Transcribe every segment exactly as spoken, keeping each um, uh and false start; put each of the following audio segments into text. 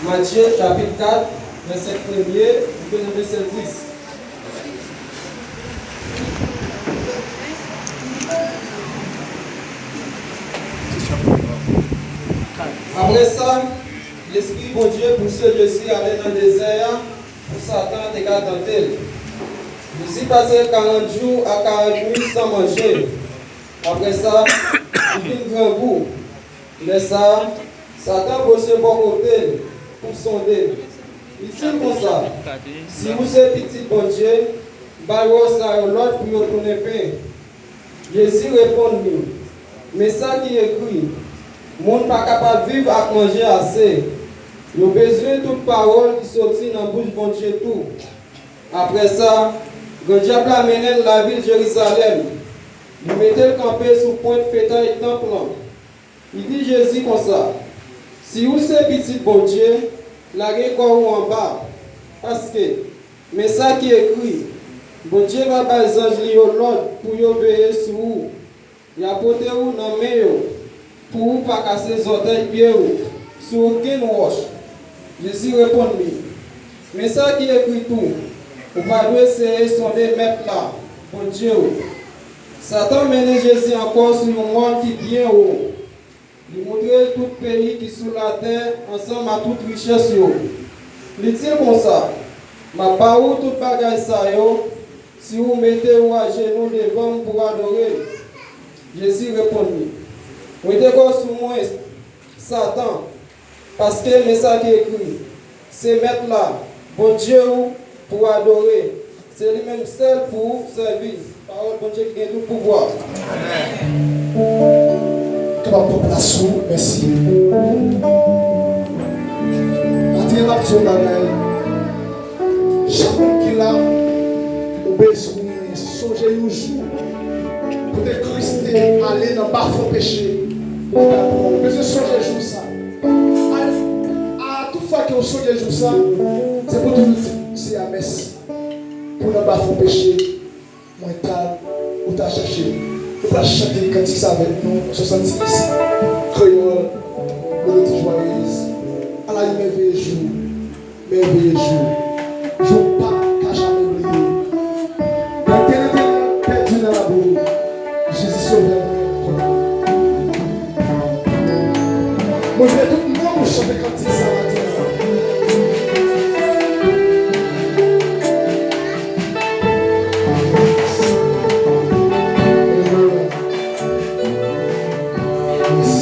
Matye, chapit kat, vèsè premye, rive nan vèsè dis. Apre sa, Lespri Bondye pouse Jezi ale nan dezè a pou Satan te ka tante l. Jezi pase karant jou ak karant nuit san manje. Apre sa, li vin grangou. Lè sa a, Satan pwoche bò kote l pou sonde l. Li di l konsa, "Si ou se Pitit Bondye, bay wòch sa yo lòd pou yo tounen pen." Jezi reponn li, "Men sa ki ekri, 'Moun pa kapab viv ak manje ase.'" Yo bezwen tout pawòl ki soti nan bouch Bondye tou. Apre sa, Grandyab la mennen l lavil Jerizalèm. Li mete l kanpe sou pwent fetay tanp lan. Li di Jezi konsa, "Si ou se Pitit Bondye, lage kò ou anba. Paske, men sa ki ekri, 'Bondye va bay zanj li yo lòd pou yo veye sou ou. Y a pote ou nan men yo, pou ou pa kase zòtèy pye ou sou okenn wòch." Jezi reponn li, "Men sa ki ekri tou, 'Ou pa dwe seye sonde Mèt la, Bondye w.'" Satan mennen Jezi ankò sou yon mòn ki byen wo. Li montre l tout peyi ki sou latè ansanm ak tout richès yo. Li di l konsa, "M ap ba ou tout bagay sa yo, si ou mete ou ajenou devan m pou w adore m." Jezi reponn li, "Wete kò w sou mwen, Satan, paske men sa ki ekri, 'Se Mèt la, Bondye w, pou w adore, se li menm sèl pou w sèvi.'" Pawòl Bondye ki gen tout pouvwa. Kapab pran plas ou, mèsi. Maten an, m ap di yon bagay. Chak moun ki la, ou bezwen sonje yon jou kote Kris te ale nan bafon peche. Ou bezwen sonje jou sa. A, a tout fwa ke w sonje jou sa, se pou toujou di Seyè a mèsi pou nan bafon peche mwen t al, ou t al chache m. Nou pral chante kantik sa avèk nou, swasannsis, kreyòl, melodi jwayez. Ala yon mèveye jou, mèveye jou, jou m pa ka janmen bliye. Lè tè nou te pèdi nan labou, Jezi sove mwen ankò. Mwen vle tout moun nou chante kantik sa maten an. Amen.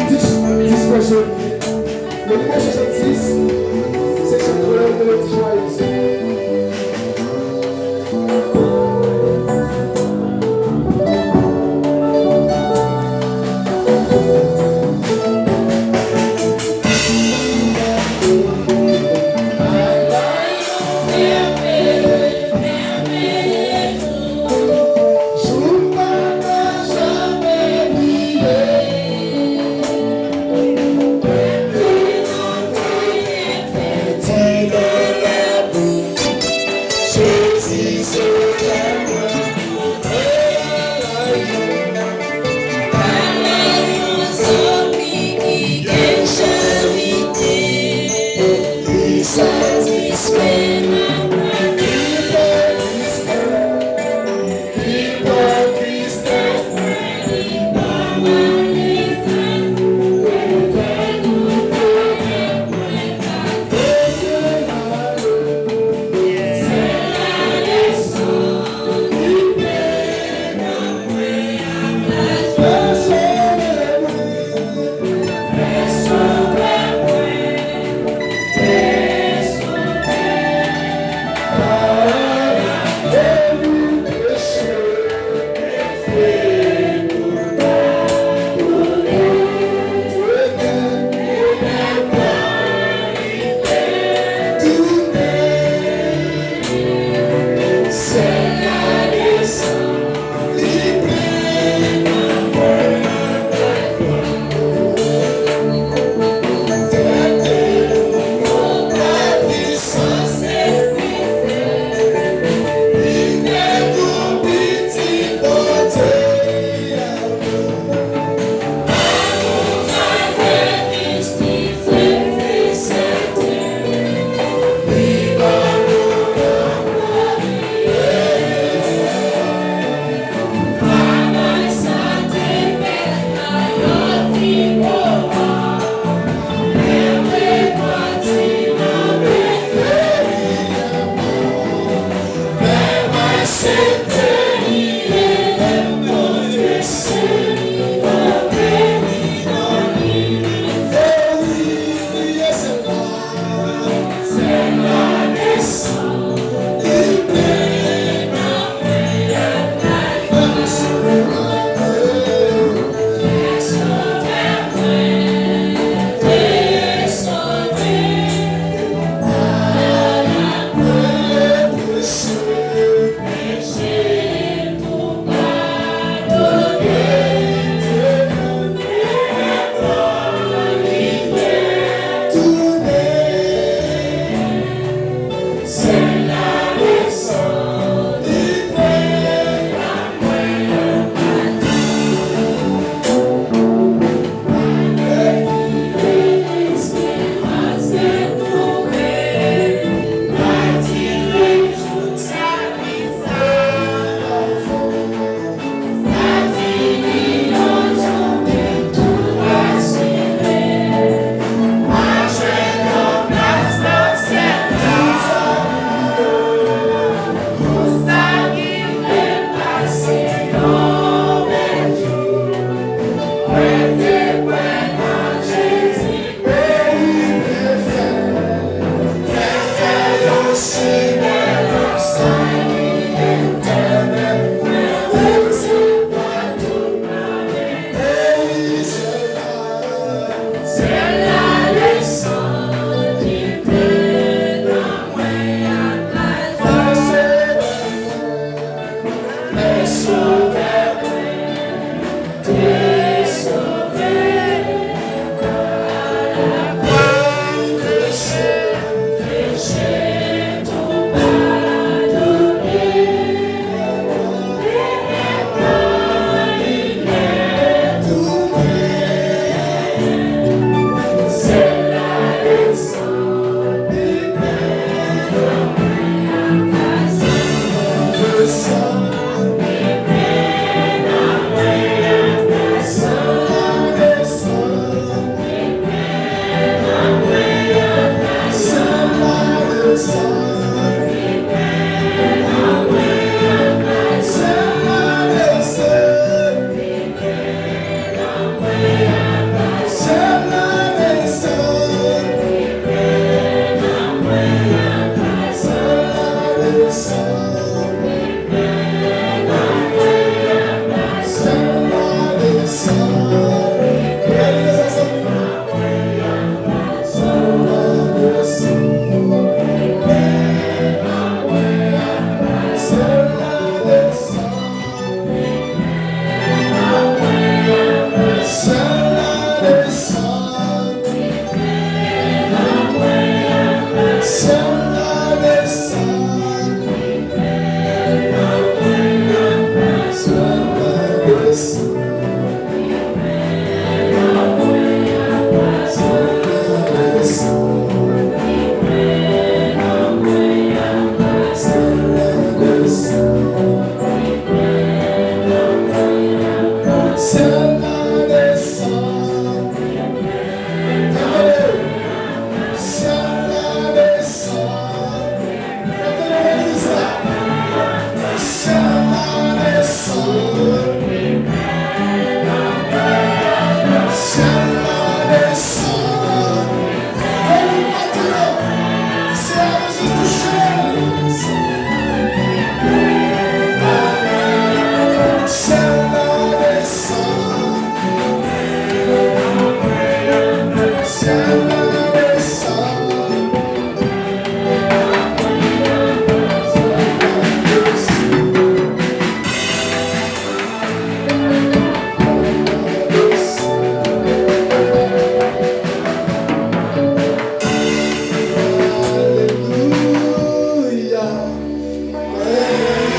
Dis, dis vèsyon. Le nimewo swasannsis, seksyon kreyòl, melodi jwayez.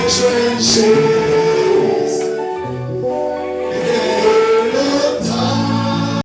jwenn Jezi.